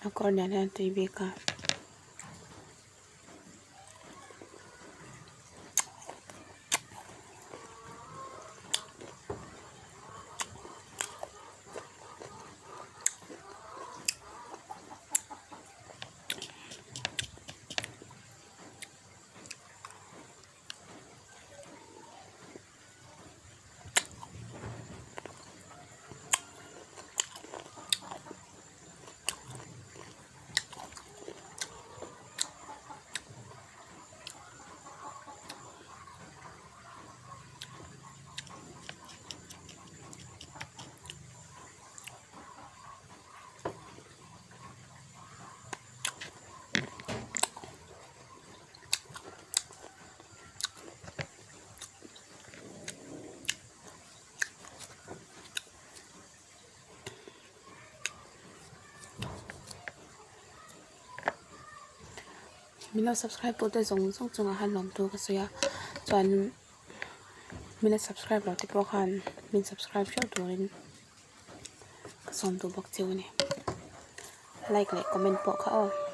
A kawr nen hian tui bik a. Min lo subscribe tu te zawng zawng chungah khan lawmthu ka sawi a chuan min la subscribe loh te pawh khan min subscribe hreuh turin ka sawm duh bawk cheu a ni like leh comment pawh kha aw.